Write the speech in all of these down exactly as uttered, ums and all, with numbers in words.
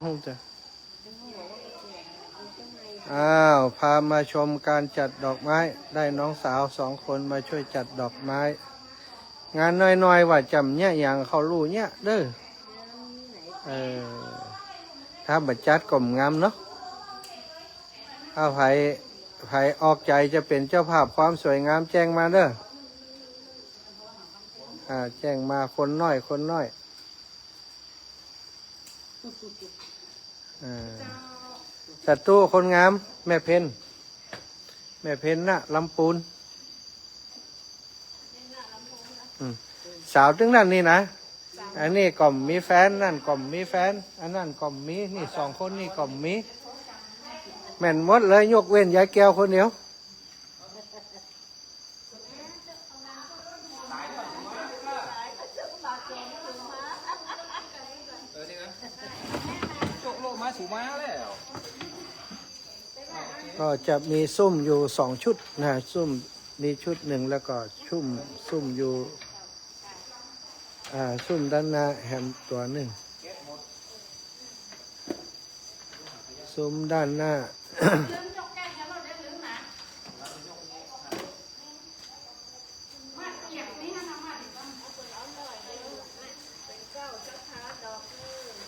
ห้องจ้ะ อ้าว พามาชมการจัดดอกไม้ ได้น้องสาวสองคนมาช่วยจัดดอกไม้ งานน้อยๆ ว่าจ๋ำเยียะหยังเขาฮู้เยียะเน่อ เออ ถ้าบ่จัดก็บ่งามเนาะ เอา ใผ ใผออกใจ๋จะเป๋นเจ้าภาพความสวยงามแจ้งมาเน่อ อ่า แจ้งมา คนน้อย คนน้อย อ่า สตูคนงาม แม่เพ็ญ แม่เพ็ญ ณ ลำปูน อืม สาวตึงนั้นนี่นะ อันนี้ก็บ่มีแฟน นั่นก็บ่มีแฟน อันนั้นก็บ่มี นี่สองคนนี่ก็บ่มี แม่นหมดเลย ยกเว้นยายแก้วคนเดียว ก็จะมีซุ่มอยู่สองชุดนะ ซุ่มนี้ชุดนึ่ง แล้วก็ซุ่ม ซุ่มอยู่ อ่า ซุ่มด้านหน้าแหมตั๋วนึ่ง ซุ่มด้านหน้า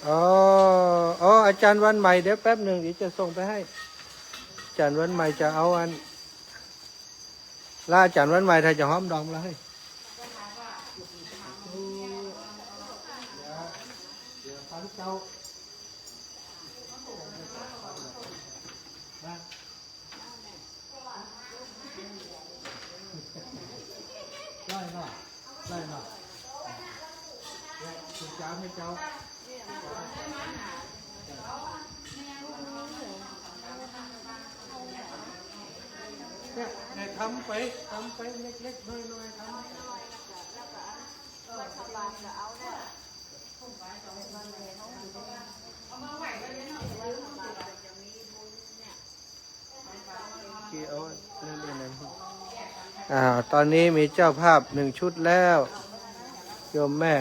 อ๋อ อ๋อ อาจ๋ารย์วันใหม่ เดี๋ยวแป๊บนึ่ง เดี๋ยวจะส่งไปหื้อ อาจ๋ารย์วันใหม่จะเอาอัน แล้วอาจ๋ารย์วันใหม่ถ้าจะฮ้อมดองแล้วเฮ้ย เดี๋ยว เดี๋ยวฟังเจ้า นะ ได้เนาะ ได้เนาะ เนี่ย คุณจ๋าให้เจ้า เนี่ย เนี่ย ทำไป ทำไปเล็กๆ น้อยๆ ทำ ที่เอานั่นเองนะ อ่า ตอนนี้มีเจ้าภาพหนึ่งชุดแล้ว โยมแม่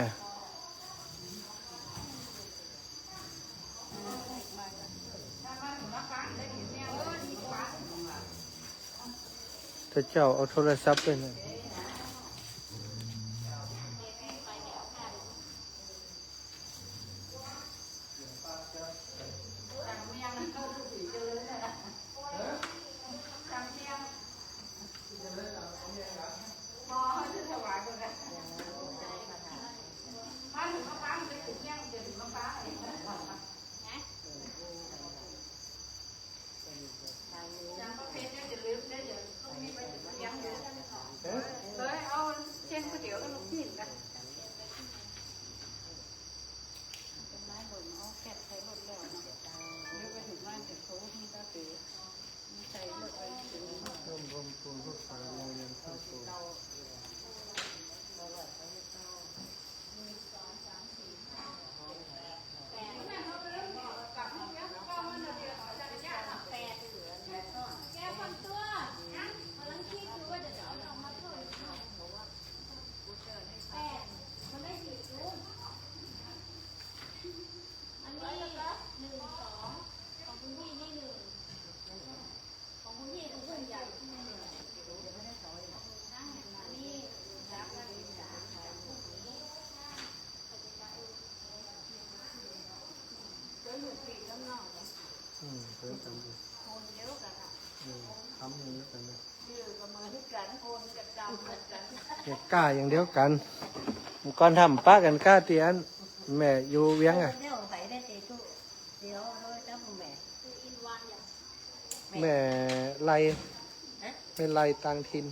ถ้าเจ้าเอาโทรศัพท์ไปนะ อืม เหมือนกันดิ อืม ทำอย่างนี้กันนะ เก็บก้าอย่างเดียวกั๋น ก่อนทำปะกั๋นก้าเตียน แม่อยู่เวียงอ่ะ แม่ไล แม่ไลต่างถิ่น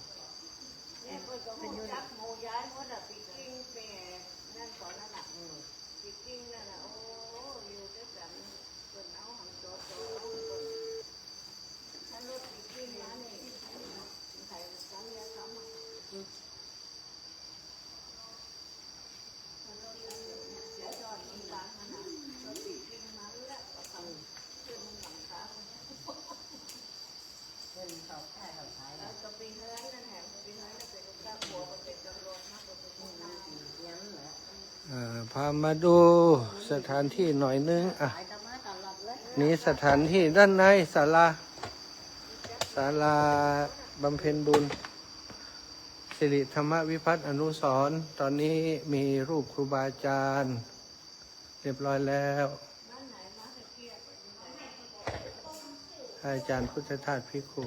อ่า พามาดูสถานที่หน่อยนึ่ง อ่ะ นี่สถานที่ด้านในศาลา ศาลาบำเพ็ญบุญ สิริธรรมวิพัฒน์อนุสรณ์ ตอนนี้มีรูปครูบาอาจารย์เรียบร้อยแล้ว อาจารย์พุทธทาสภิกขุ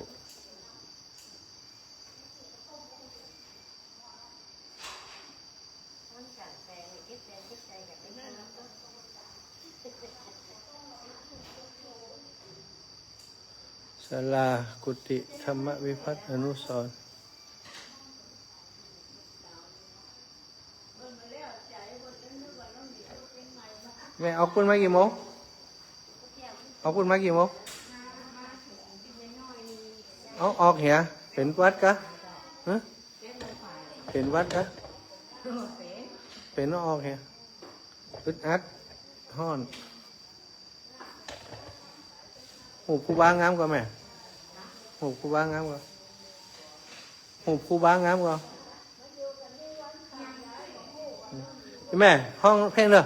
ศาลากุฏิธรรมวิพัฒน์อนุสรณ์ แม่ออกปุ้นมากี่โมง ออกปุ้นมากี่โมง เอาออกเหีย เป๋นหวัดกะ ฮะ เป๋นหวัดกะ เป๋นเอาออกเหีย อึดอัด ฮ้อน ฮูปครูบางามก่อแม่ ฮูปครูบางามก่อ ฮูปครูบางามก่อ แม่ ฮ้องเพลงเด้อ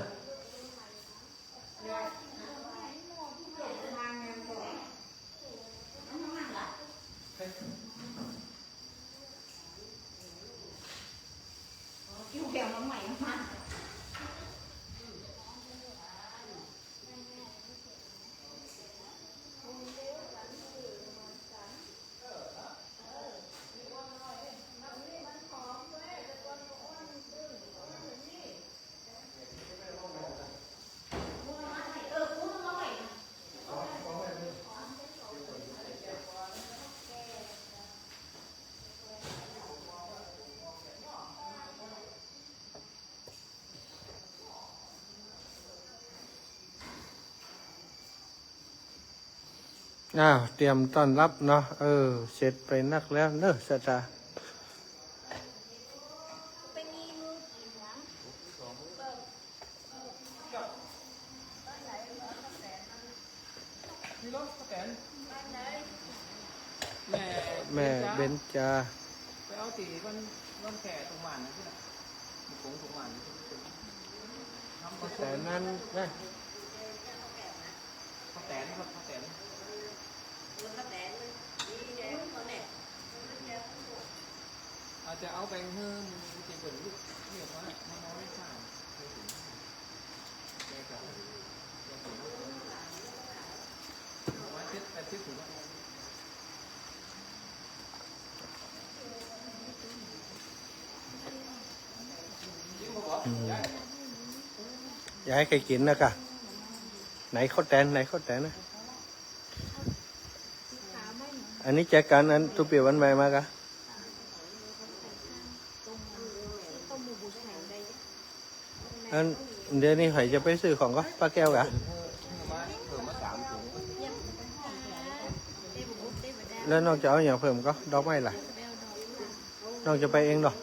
อ้าว เตรียมต้อนรับเนาะ เออ เสร็จไปนักแล้วเนอะ ศรัทธา มีรถป้าแต๋น แม่ แม่เบญจา ไปเอาตี้บ้าน บ้านแขกตรงบ้านนั่นสินะ มีกงตรงบ้านนั่นสินะ ป้าแต๋นนั้นนะ ป้าแต๋นครับ ป้าแต๋น อาจจะเอาไปหื้อหมู่ตี้เปิ้นเรียกว่า มาเอาไว้ข้าง อืม อย่าหื้อใผกิ๋นนะกะ ไหนข้าวแต๋น ไหนข้าวแต๋นนะ อันนี้แจกัน อันตุ๊เปียวอันใหม่มากะ อัน เดี๋ยวนี้ใผจะไปซื้อของก่อ ป้าแก้วกะ แล้วน้องจะเอาอะหยังเพิ่มก่อ ดอกไม้ล่ะ น้องจะไปเองเนาะ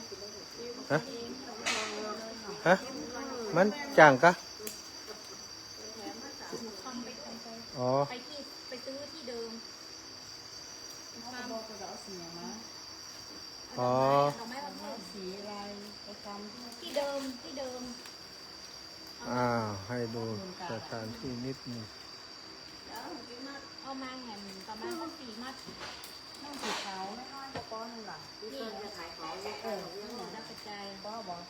ฮะ ฮะ มันจ่างกะ อ๋อ ไปที่ ไปซื้อที่เดิม เขาบอกว่าจะเอาสีหยังมา อ๋อ ดอกไม้วันเกิด สีอะไร ไปตามที่ ที่เดิม ที่เดิม อ่า ให้ดูสถานที่นิดนึง เอามาแหมประมาณสักสี่มัด น้องสีขาวน้อยๆ ก็ป้อนนั่นล่ะ นี่ เออ ดอกกระจาย ป้อบอก